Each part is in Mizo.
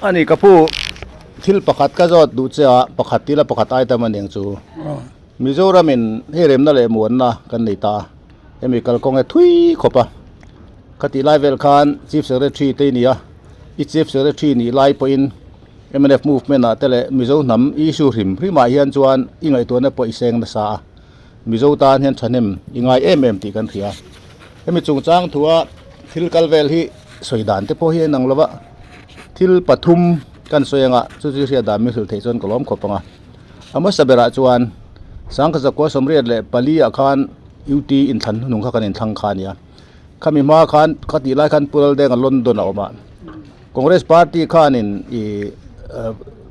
Ani ka pu thil pakhat ka zawt duh che a, pakhat tila pakhat item a ni ang chu. Mizoramin hei remna leh muanna kan nei ta a, hemi kalkawng hi thui khawp a. Ka tih lai vel khan Chief Secretary te i ni a, i Chief Secretary nih lai pawhin mnf movement ah te leh Mizo hnam issue hrim hrim ah hian chuan i ngaihtuahna pawh i seng nasa a. Mizo tan hian thahnem i ngai em em tih kan hria. Hemi chungchang thua thil kal vel hi sawi dan te pawh hi a inang lo va, thil pathum kan sawi anga chu chu hriat dan min hrilh theih chuan ka lawm khawp ang a. A hmasa berah chuan Sangkha Zakua sawmriat leh pali ah khan UT inthlan hnuhnung kha kan inthlang kha a nia. Khami hma khan ka tih lai khan Pu Laldenga London a awm a, Congress party khanin ih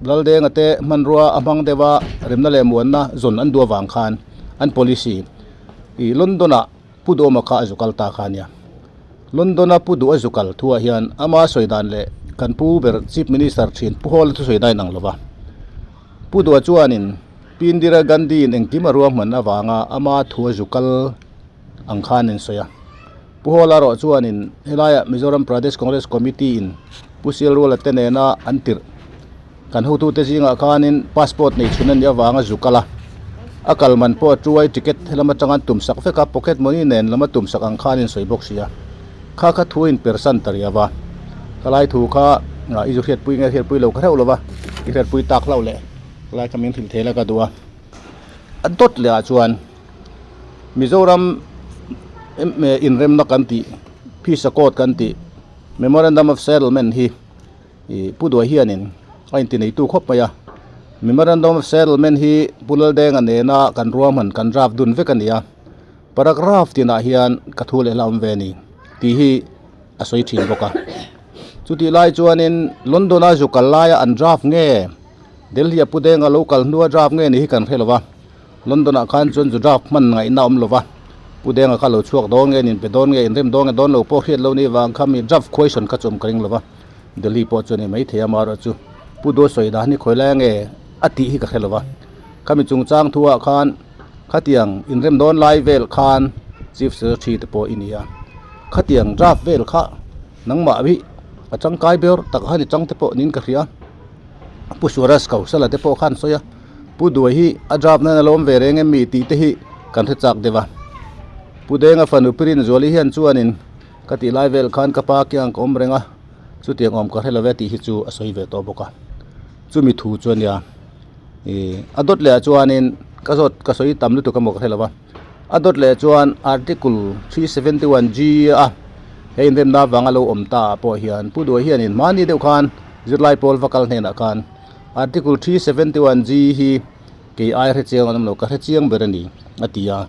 Laldenga te hmanrua a hmang deuh a, remna leh muanna zawn an duh avang khan an policy ih London ah Pu Duhawma kha a zu kal ta kha a nia. London a Pu Duh a zu kal thuah hian ama sawi dan leh kan pu ber Chief Minister thin Pu Hawla thusawi dan a inang lo va. Pu Duha chuanin Pi Indira Gandhi in engkim a ruahman avanga ama thu a zu kal ang khan in sawi a. Pu Hawla erawh chuanin helaiah Mizoram Pradesh Congress Committee in Pu Sialruala te nena an tirh kan hotute zingah khanin passport nei chhun a nih avanga zu kal a, a kal man pawh a tuai ticket helam atanga an tumsak vek a, pocket money nen lama tumsak ang khan in sawi bawk si a. Kha kha thu in persan ta riau a, ka lai thu kha i zu hriatpui nge hriatpui lo ka hreuh lo va, i hriatpui tak hlauh leh ka lai kha min hrilh thei la ka duh a. A dawt leh ah chuan. Mizoram inremna kan tih Peace Accord kan tih Memorandum of Settlement hi ih Pu Duai hianin a intineitu khawp mai a. Memorandum of Settlement hi Pu Laldenga nena kan ruahman kan draft dun vek a ni a. Paragraph tinah hian ka thu leh hlauhawm ve a ni tih hi a sawi thin bawk a. Chutih lai chuanin London a zu kal laia an draft nge Delhi a Pu Denga lo kal hnua draft nge ni hi kan hre lo va. London ah khan chuan Judraf hman ngaihna a awm lo va, Pu Denga kha lo chhuak dawn nge, inpe dawn nge, inrem dawn nge dawn lo pawh hriat lo ni vang kha mi draft question kha chu awm ka ring lo va, Delhi pawh chuan i maithei amaherawh chu Pu Dua sawi dan hi khawi lai nge a tih hi ka hre lo va, khami chungchang thu ah khan khatiang inrem dawn lai vel khan Chief Secretary te pawh i ni a, khatiang draft vel kha nangmah hi a tangkai ber tak khan i tang te pawh niin ka hria, Pu Suraj Kaushala te pawh khan sawi a. Pu Duai hi a draft nan a lo awm ve reng em mi tih te hi kan hre chak deuh a. Pu Denga fanu Pirin Zuali hian chuanin ka tih lai vel khan ka pa kiang ka awm reng a, chutiang awm ka hre lo ve tih hi chu a sawi ve tawh bawk a. Chumi thu chu a nia. Ih a dawt leh ah chuanin ka zawt ka sawi tam lutuk emaw ka hre lo va. A dawt leh chuan Article 371 G a he inremna avanga lo awm ta ah pawh hian Pu Duai hianin hmani deuh khan zirlai pawl va kal hnenah khan Article 371 G hi kei ai hre chiang an awm lo, ka hre chiang ber a ni, a ti a.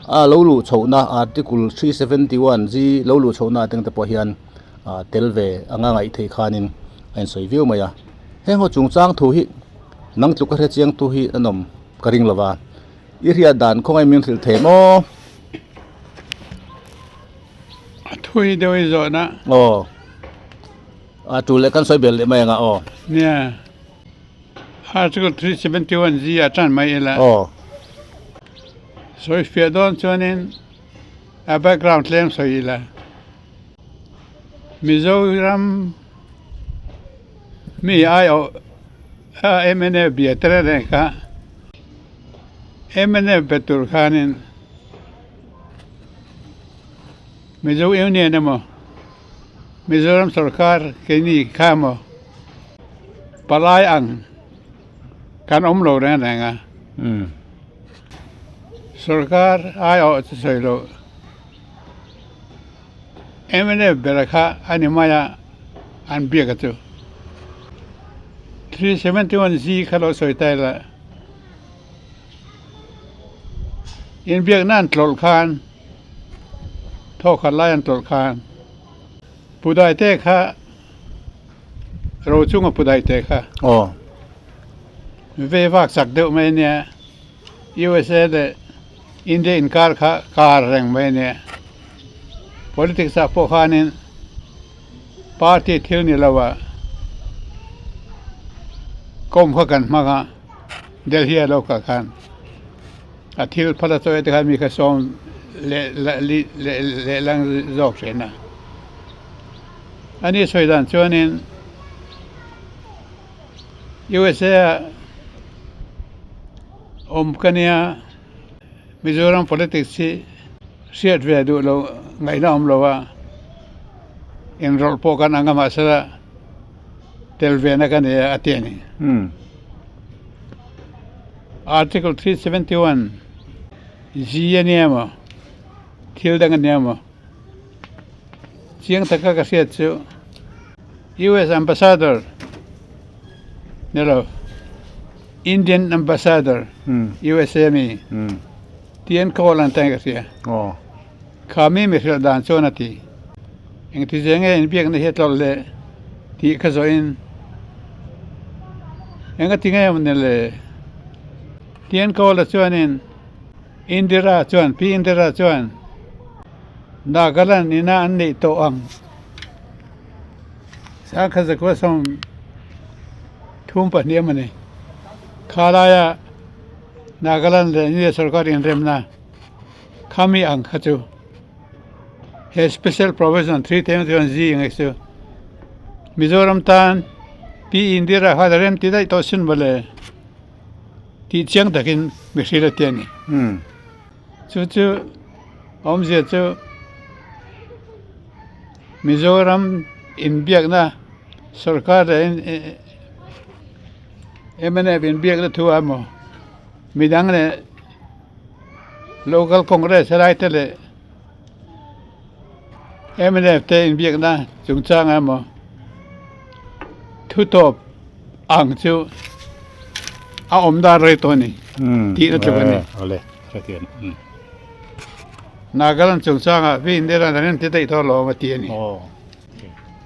A lo luh chhohna Article 371 G lo luh chhohna atang te pawh hian tel ve anga ngaih theih khanin a insawi viau mai a. Heng ho chungchang thu hi nang tluk a hre chiang tu hi an awm ka ring lo va, i hriat dan khawngaih min hrilh thei maw? A thui deuh i zawhna. Aw. A tul leh kan sawi bel leh mai anga aw. Nia. Article 371 G ah tan mai ila. Aw. Sawi fiah dawn chuanin a background tlem sawi ila. Mizoram mi aiawh a mnf bia te reng reng kha mnf be tur khanin Mizo Union emaw Mizoram sorkar keini kha emaw palai ang kan awm lo reng reng a sorkar aiawh chu sawi loh mnf bera kha a ni mai a an biak a chu 371 Z kha lo sawi ta ila inbiakna an tlawlh khan. Thawk khat lai an tawlh khan Pu Daite kha ro chunga Pu Daite kha aw ve vak chak deuh mai ania USA leh India inkar kha kar reng mai ania politics ah pawh khanin party thil ni lo ah kawm kha kan hmang a Delhi ah lo kal khan. A thil phal a chawi te khan mi kha sawm leh lehlang zawk thin a. Ani sawi dan chuanin USA ah awm ka nia Mizoram politics hi hriat ve duh lo ngaihna awm lo a, inrawlh pawh kan ang a mahsela tel ve na ka nei a a ti a ni. Article 371 G a nia maw thil dang a nia maw chiang taka ka hriat chu US Ambassador ni lo Indian Ambassador USA mi tih an call ang teng ka hria. Kha mi mi hrilh dan chuan a ti. Engti zia nge inbiakna hi a tlawlh leh tih ka zawhin eng a ti nge awm ni le? Tih an call a chuanin Indira chuan Pi Indira chuan Nagaland ina an neih tawh ang. Sangkhat zakua 32 a ni. Kha laia Nagaland leh India sorkar inremna khami ang kha chu he special provision 371 G ang chu Mizoram tan Pi Indira kha la rem ti daih tawh sin mawle tih chiang takin mi hrilh a ti a ni. Chu chu awmzia chu Mizoram inbiakna sorkar leh mnf inbiakna thu a maw midang leh local congress helai te leh mnf te inbiakna chungchang a maw thu tawp ang chu a awm dan rei tawh a ni tih na tluk a ni. Nagaland chungchangah vi Indira an inti daih tawh lo a ti a ni.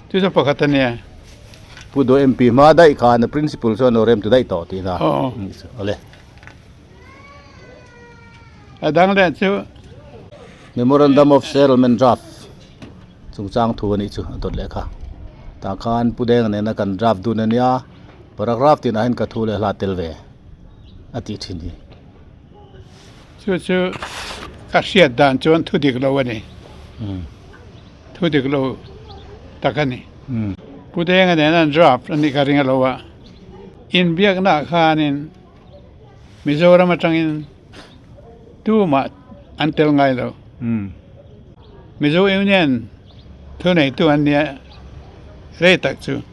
Chu chu pakhat a nia. Pu Do MP hma daih khan a principle chuan lo rem ti daih tawh tihna. Awle. A dang leh chu. Memorandum of Settlement Draft chungchang thu a nih chu a dawt leh kha. Tah khan Pu Denga nena kan draft dun a nia, paragraph tinah hian ka thu leh hla tel ve a tih thin hi. Chu chu ka hriat dan chuan thu dik lo a ni. Thu dik lo tak a ni. Pu Denga nen an draft a nih ka ring alo a. Inbiaknaah khanin Mizoram atangin tumah an tel ngai lo. Mizo Union thuneitu an nia rei tak chu.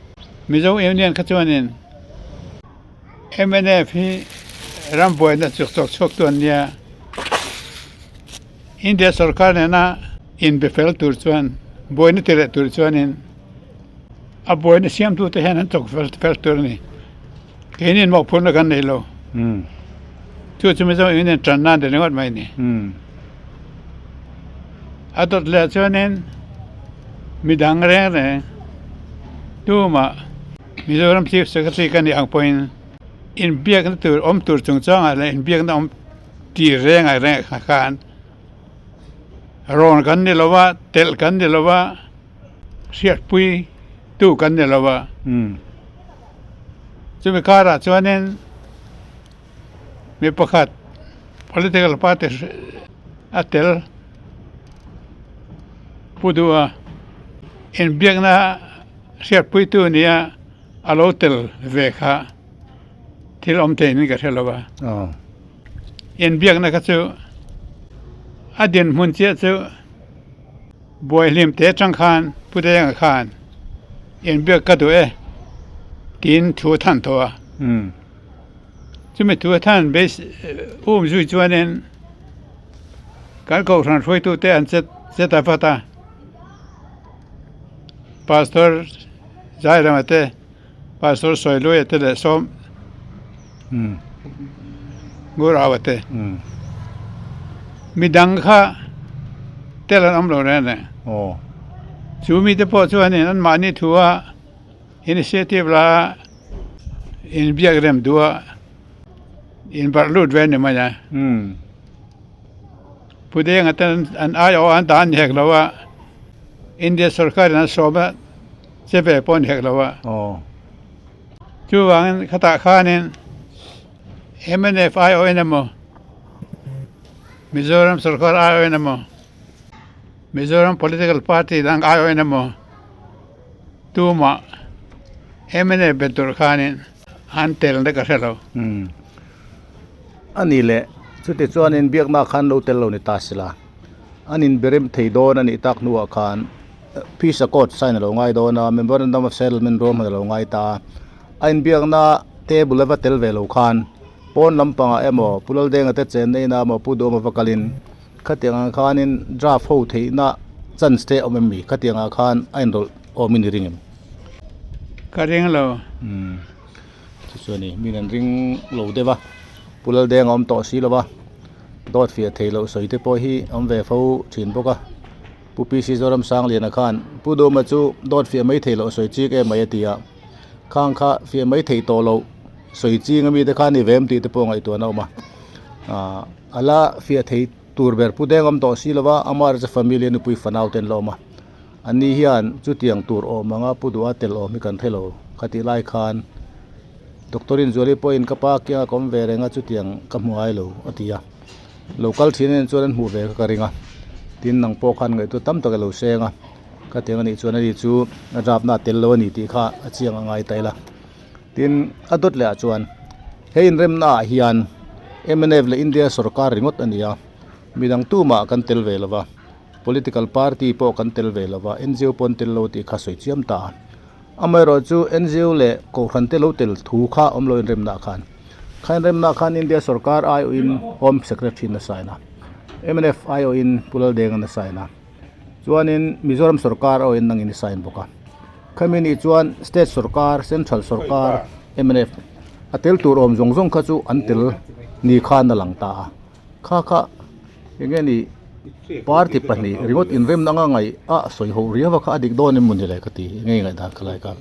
Mizo Union kha chuanin. Mnf hi ram buaina chuk chawk chhuak tu an nia. India sorkar nena inbe fel tur chuan buaina ti leh tur chuanin a buaina siamtu te hian an chawk fel fel tur a ni. Keinin mawhphurhna kan nei lo. Chu chu Mizo Union tan nan ta ringawt mai a ni. A dawt leh chuanin midang reng reng tumah Mizoram Chief Secretary ka nih ang pawhin inbiakna tur awm tur chungchangah leh inbiakna awm tir reng ah reng ah khan rawn kan ni lo va, telh kan ni lo va, hriatpui tu kan ni lo va. Chumi karah chuanin mi pakhat political party a tel pu duh a, inbiakna Hriatpuitu nia a lo tel ve kha thil awm theiin ka hre lo va. Inbiakna kha chu a dinhmun chiah chu buaihlim te atang khan Pu Denga khan inbiak ka duh e tiin thu a than tawh a. Chumi thu a than base um zui chuanin kan kohhran hruaitute an che ta vat a. Pastor Zairama te Pastor Sawiluia te leh Sawm Nguraua te midang kha tel an awm lo reng reng. Chu mite pawh chuanin anmahni thua initiative la inbiak rem duh a inbarh lut ve a ni mai a. Pu Denga ten an aiawh an dah an ni hek lo a, India sorkar in an sawm a che ve pawh a ni hek lo a. Chuvangin khatah khanin mnf aiawhin emaw, Mizoram sorkar aiawhin emaw, Mizoram political party dang aiawhin emaw tumah mnf bet tur khanin. An telna ka hre lo. Umm. A ni leh, chuti chuan inbiakna khan lo tel lo ni ta sila. An inberem thei dawn a nih tak hnuah khan Peace Accord sign a lo ngai dawn a, Memorandum of Settlement ruahman a lo ngai ta a. A inbiakna table a va tel ve lo khan pawn lampangah emaw Pu Laldenga te chenna inah emaw Pu Duhawma va kalin khatiang ang khanin draft ho theihna chance te a awm em mi? Khatiang ah khan a inrawlh awmin i ring em? Ka ring lo. Umm chu chu a ni min an ring lo deuh a Pu Laldenga awm tawh si lo va dawt fiah thei loh sawi te pawh hi awm ve fo thin bawk a Pu PC Zoramsangliana khan Pu Duma chu dawt fiah mai thei loh sawi chik em mai a ti a khang kha fiah mai thei tawh loh sawi ching ami te kha a ni ve em tih te pawh ngaihtuahna a awm a ah a la fiah thei tur ber Pu Deng awm tawh si lo va amaherawhchu family a nupui fanau te an la awm a. Ani hian chutiang tur awm anga pu duha tel awm hi kan hre lo. Khatih lai khan Doctor Inzuali pawhin ka pa kianga ka awm ve reng a chutiang ka hmu ngai lo a ti a. Lo kal thin en chuan an hmuh ve kha ka ring a. Tin nang pawh khan ngaihtuah tam tak i lo seng a. Khatiang anih chuan ani chu a rapna a tel lo a ni tih kha a chiang a ngai ta ila. Tin a dawt leh ah chuan he inremna ah hian mnf leh India sorkar ringawt a ni a. Midang tumah kan tel ve lo va. Political party pawh kan tel ve lo va, NGO pawh an tel lo tih kha sawi chiam ta a. Amaherawh chu NGO leh Kohhran te lo tel thu kha awm lo inremna khan. Kha inremna khan India sorkar aiawhin Home Secretary in a sign a, mnf aiawhin Pu Laldenga'n a sign a, chuanin Mizoram sorkar aiawhin nangin i sign bawk a. Khami nih chuan State sorkar, Central sorkar, mnf a tel tur awm zawng zawng kha chu an tel ni khan a lang ta a. Kha kha enge ni party pahnih ringawt inremna anga ngaih a sawi ho riau a kha a dik dawn em mawni le ka ti enge i ngaihdan kha lai khan.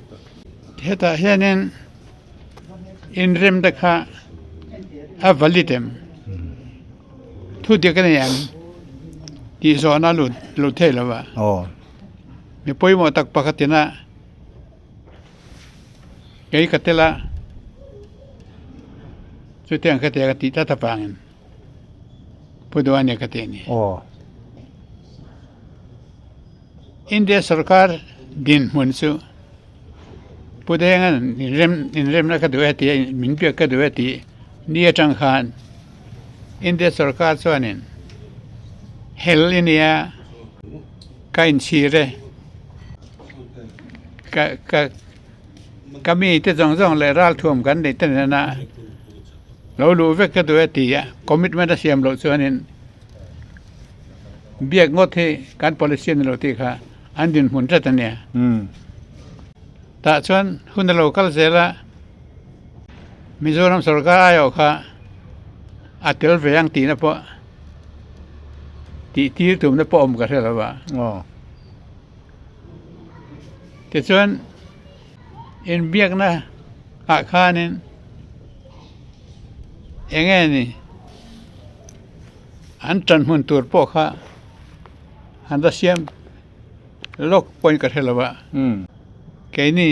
Hetah hianin inremna kha a valid em thu dik a ni em tih zawhna a lut thei lo va mi pawimawh tak pakhatin a Kei ka tel a, chutiang ka ti a ka tih tlat avangin Pu Duhani ka ti a ni. India sorkar dinhmun chu Pu Denga'n inremna ka duh e tih a, min biak ka duh e tih ni atang khan India sorkar chuanin hel i nia ka inchhir e. Ka ka ka mi te zawng zawng leh ralthuam kan neih te nena lo luh vek ka duh e ti a commitment a siam loh chuanin biak ngawt hi kan policy a ni lo tih kha an dinhmun tlat a nia. Tah chuan hun a lo kal zel a Mizoram sorkar aiawh kha a tel ve ang tihna pawh tih tir tumna pawh awm ka hre lo va. Tichuan inbiakna ah khanin eng nge ni an tan hmun tur pawh kha an va siam lawk pawhin ka hre lo a keini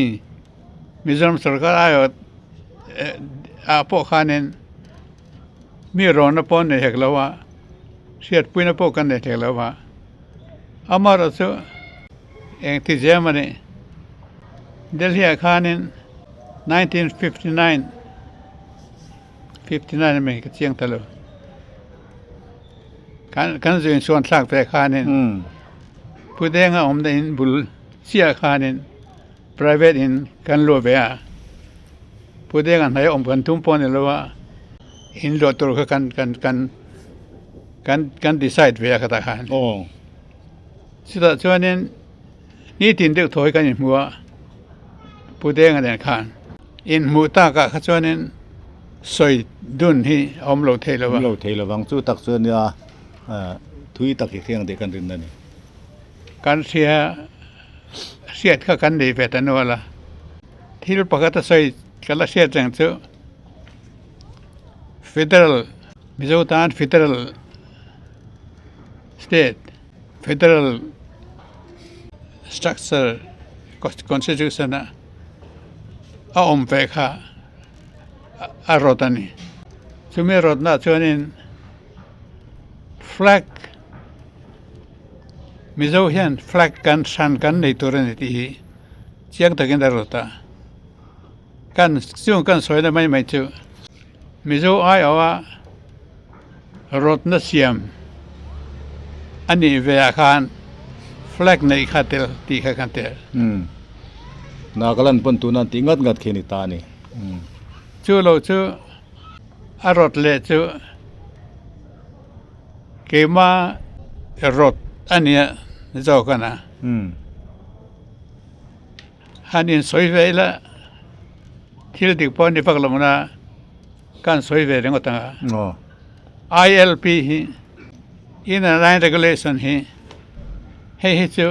Mizoram sorkar aiawh ah pawh khanin mi rawnna pawh an nei hek lo a hriatpuina pawh kan nei hek lo a. Amaherawhchu eng ti zem a nih? Delhi ah khanin 1959, 59 a mi ka chiang ta lo, kan kan zu insuan thlak ve khanin Pu Denga awmna in bul chiah khanin private in kan luah ve a, Pu Denga hnaih a awm kan tum pawh a ni lo a, in luah tur kha kan kan kan. Kan kan decide ve a khatah khan. Aw. Chutah chuanin nitin deuh thaw hi kan inhmu a, Pu Denga nen khan. Inhmuh takah kha chuanin sawi dun hi a awm lo thei lo a. Awm lo thei lo vang. Chu tak chuan nia thui tak hi thleng tih kan rinna a ni. Kan hria hriat kha kan nei ve ta nual a. Thil pakhat a sawi ka la hriat reng chu Federal. Mizo tan Federal State, Federal Structure Constitution a a awm ve kha a rawt a ni. Chumi rawtnaah chuanin flag Mizo hian flag kan hran kan nei tur a ni tih hi chiang takin a rawt a. Kan chung kan sawina mai mai chu Mizo aiawha rawtna siam a nih ve ah khan flag neih kha tel tih kha kan tel. Umm. Nagaland pawn tuna an tih ngat ngat khi a ni ta a ni. Umm. Chu lo chu a rawt leh chu keima rawt a nia zawk a na. Umm. Han insawi ve ila thil dik pawh a ni vak lo na ka han sawi ve ringawt ang a. ILP hi Inner Line Regulation hi hei hi chu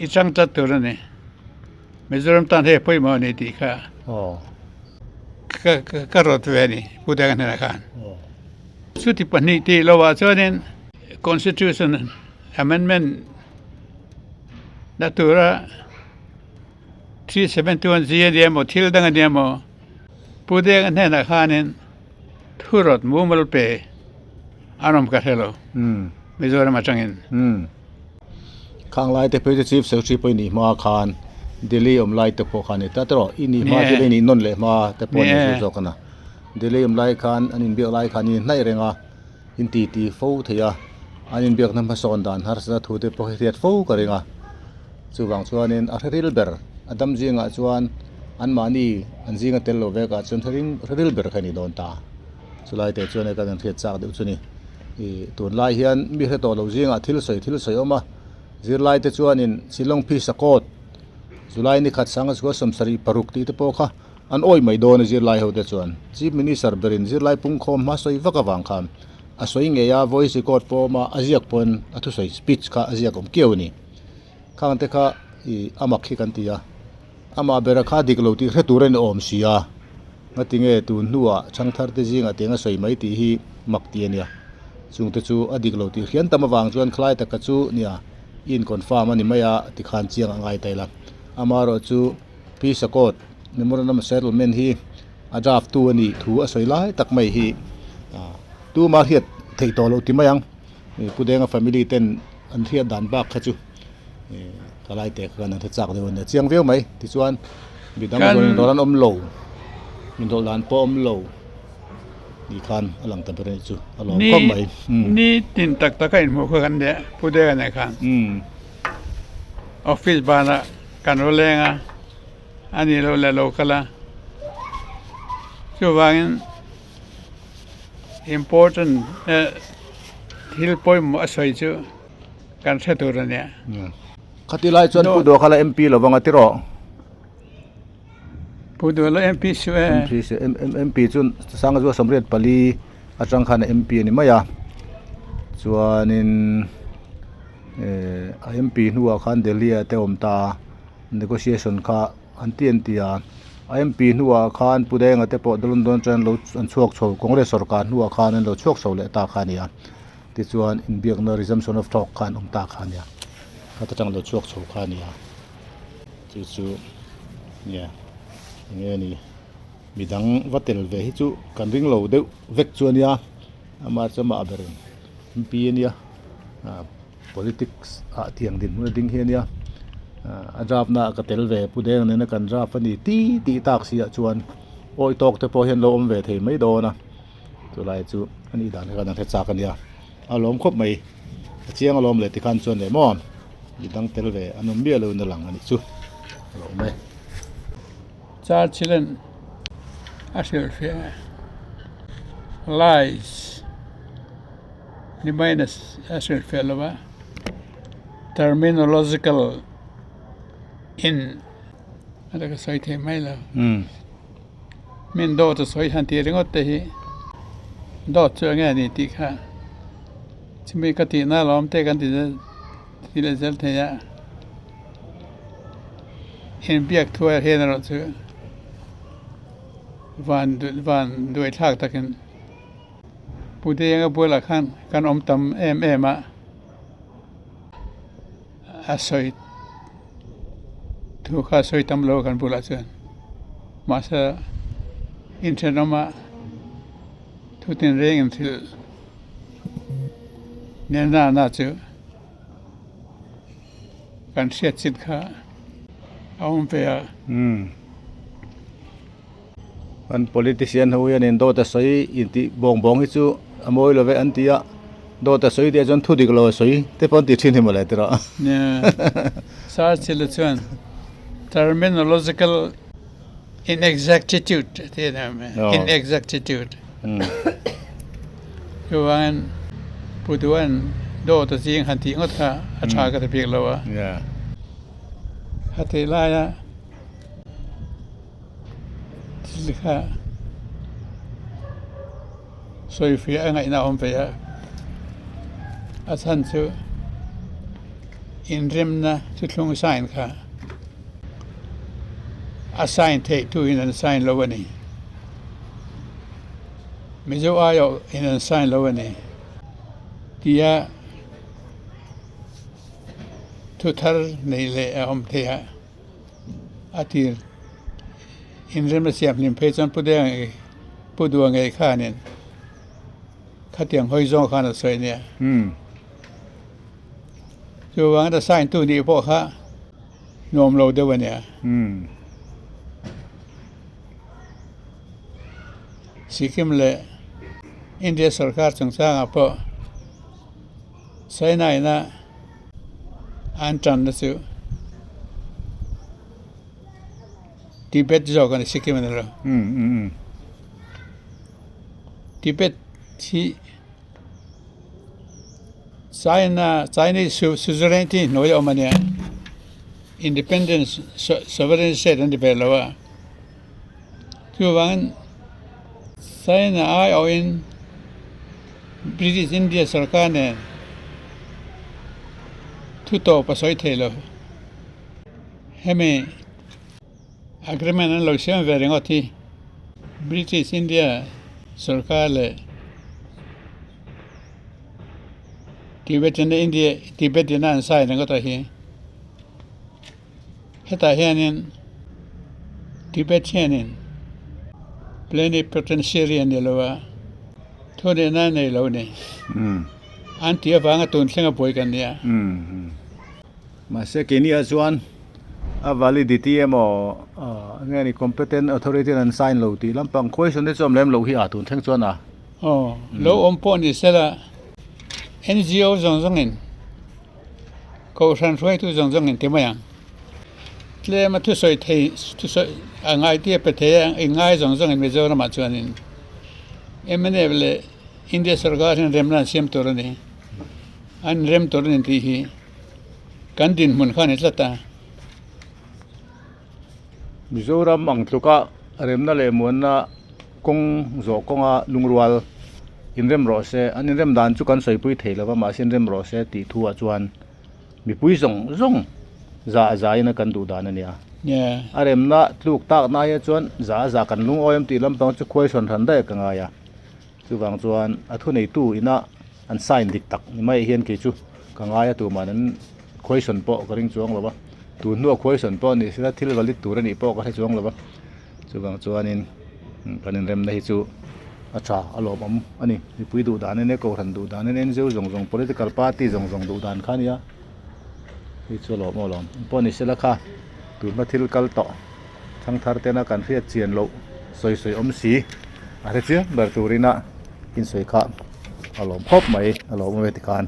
i chang tlat tur a ni. Mizoram tan hei a pawimawh a ni tih kha ka rawt ve a ni Pu Denga hnenah khan. Chuti pahnih tih lovah chuanin Constitution Amendment na tura 371 G a nia maw thil dang a nia maw Pu Denga hnenah khanin thu rawt mumal pe an awm ka hre lo Mizoram atangin. Khang lai te phei chu Chief Secretary pawh i nih hma khan Delhi awm lai te pawh kha a ni ta tawh i nih hma chu i nih nawn leh hma te pawh a ni zui zawk a na. Delhi awm lai khan an inbiak lai khan in hnaih reng a. In ti ti fo thei a, an inbiakna hmasawn dan harsatna thu te pawh hi hriat fo ka ring a. Chuvang chuanin a hre ril ber, a dam zingah chuan anmahni an zinga tel lo vekah chuan hre ring hre ril ber kha a ni dawn ta. Chulai te chuan hei kan hriat chak deuh chu ni. Ih tunlai hian mi hre tawh lo zingah thil sawi thil sawi a awm a, zirlai te chuanin Shillong Peace Accord, July ni khat sanga chhua 76 tih te pawh kha An awih mai dawn a zirlai hote chuan Chief Minister berin zirlai pungkhawm hma sawi vak avang khan a sawi ngei a, voice record pawh awm a, a ziak pawn a thusawi speech kha a ziak awm kiau a ni. Khang te kha ih a mak hi kan ti a, amah bera kha dik lo tih hre tur a ni awm si a, ngatinge tun hnuah chhangthar te zingah tiang a sawi mai tih hi mak ti a nia. Chungte chu a dik lo tih hrian tam avang chuan khalai taka chu nia i in confirm a ni mai a tikhan chiang a ngai ta ila. Amaherawhchu chu. Peace Accord Memorandum of Settlement hi a draft tu a nih thu a sawi lai tak mai hi tuma hriat theih tawh loh ti mai ang Pu Denga family ten an hriat dan bak kha chu ka lai teh khan an hre chak deuh a nia chiang viau mai tichuan midang rawn inrawlh an awm lo inrawlh dan pawh a awm lo tih khan a lang ta ber a nih chu a lawm khawp mai. Ni tin tak tak a inhmuh kha kan nia Pu Denga nen khan office banah Kan ro leng a, a nih loh leh lo kal a. Chuvangin important thil pawimawh a sawi chu kan hre tur a nia. Khati lai chuan Pu Duha kha la MP lo vang a ti rawh. Pu Duha la MP suh e. MP suh e. MP chu Sangazua 84 atang khan a MP a ni mai a. Chuanin. Eh a MP hnuah khan Delhi ah te awm ta a, negotiation kha an ti an ti a, a MP hnuah khan Pu Denga te pawh London atang an lo an chhuak chho Congress sorkar hnuah khan an lo chhuak chho leh ta kha a ni a, tichuan inbiakna resumption of talk khan awm ta kha a ni a, khata tang lo chhuak chho kha a ni a, chu chu nia enge a ni midang va tel ve hi chu kan ring lo deuh vek chu a nia amah chu amah ber MP a nia. Politics ah tiang dinhmun a ding hi a nia a draft na ah ka tel ve pu deng nena kan draft a ni ti tih tak si ah chuan awi tawk te pawh hian lo awm ve thei mai dawn a chulai chu a nih dan kha kan hre chak a nia a lawm khawp mai a chiang alawm leh tikhan chuan leh maw mi dang tel ve an awm miah lo in a lang a nih chu a lawm e. Churchill an a hrilhfiah lies. Ni maiin a hrilhfiah lo va, terminological in a la ka sawi thei mai lo. Min dawt a sawi han tih ringawt te hi dawt chu enge a ni tih kha chumi ka tihna alawm te kan ti ti leh zel thei a, inbiak thuai hian erawh chu van van duaithlak takin. Pu Denga bualah khan kan awm tam em em a, a sawi thu kha a sawi tam lo kan bulah chuan mahse inthenawma thu tinreng in thil nen na chu kan hriat chin kha a awm ve a. Kan politician ho hianin dawt a sawi intih bawng bawng hi chu a mawi lo ve an ti a, dawt a sawi tih ah chuan thu dik lo a sawi te pawh an ti thin hi mawle tiraw. Nia, Churchill-a chuan terminological inexactitude a ti a ni awm e, inexactitude. Chuvangin Pu Duan dawt a ching han tih ngawt kha a tha ka ti bik lo a. Khatih laia thil kha sawifiah a ngaihna a awm ve a, a chhan chu inremna thuthlung sign kha a sign theih tuin an sign lo a ni. Mizo aiawh in an sign lo a ni tia thu thar neih leh a awm thei a. A tir inrem a siam hlim phei chuan Pu Deng ngei Pu Dua ngei khanin khatiang hawi zawng khan a sawi nia. Chuvangin a sign tu nih pawh kha nuam lo deuh a nia. Sikkim leh India sorkar chungchangah pawh China ina An tanna chu Tibet zawk a ni Sikkim a ni lo. Tibet hi China Chinese suzerainty hnuai a awm a nia independence sovereign state an ti ve lo a chuvangin China aiawhin British India sarkar nen thu tawp a sawi thei lo. Hemi agreement an lo siam ve ringawt hi British India sarkar leh Tibet India Tibet ina an sign ringawt a hi. Hetah hianin Tibet hianin plenipotentiary a ni lo a, thunihna a nei lo a ni. An tih avanga tun thlenga buai kan nia. Mahse keiniah chuan a validity emaw nge ni competent authority an sign lo tih lampang question te chu awm lem loh hi a tun thleng chuan a. Aw, lo awm pawh ni sela NGO zawng zawngin Kohhran hruaitu zawng zawng in ti mai ang. Tlema thusawi thei thusawi a ngai tia pe thei a i ngai zawng zawng in Mizoramah chuanin mnf leh India sorkar hian remna an siam tur a ni. An rem tur a ni tih hi kan dinhmun kha a ni tlat a. Mizoram ang tluka remna leh muanna kawng zawh kawnga lungrual inrem rawh se, an inrem dan chu kan sawipui thei lova mahse inrem rawh se tih thu ah chuan mipui zawng zawng zah zah in a kan duh dan a nia. A remna tluk tak na aia chuan zah zah kan lungawi awm tih lampang chu khuai sawn hran daih ka ngai a, chuvang chuan a thuneitu ina an sign dik tak ni mai hian kei chu ka ngai a tuman an khuai sawn pawh ka ring chuang lo va, tun hnua khuai sawn pawh ni sela thil valid tur a nih pawh ka hre chuang lo va, chuvang chuanin kan inremna hi chu a tha a lawmawm a ni mipui duh dan ania kohhran duh dan ania NGO zawng zawng political party zawng zawng duh dan kha a nia hei chu a lawmawm alawm pawh ni sela kha tunhma thil kal tawh thangthar tena kan hriat chian loh sawi sawi awm si a hre chiang ber turin a insawi kha a lawm khawp mai a lawmawm e tikhan.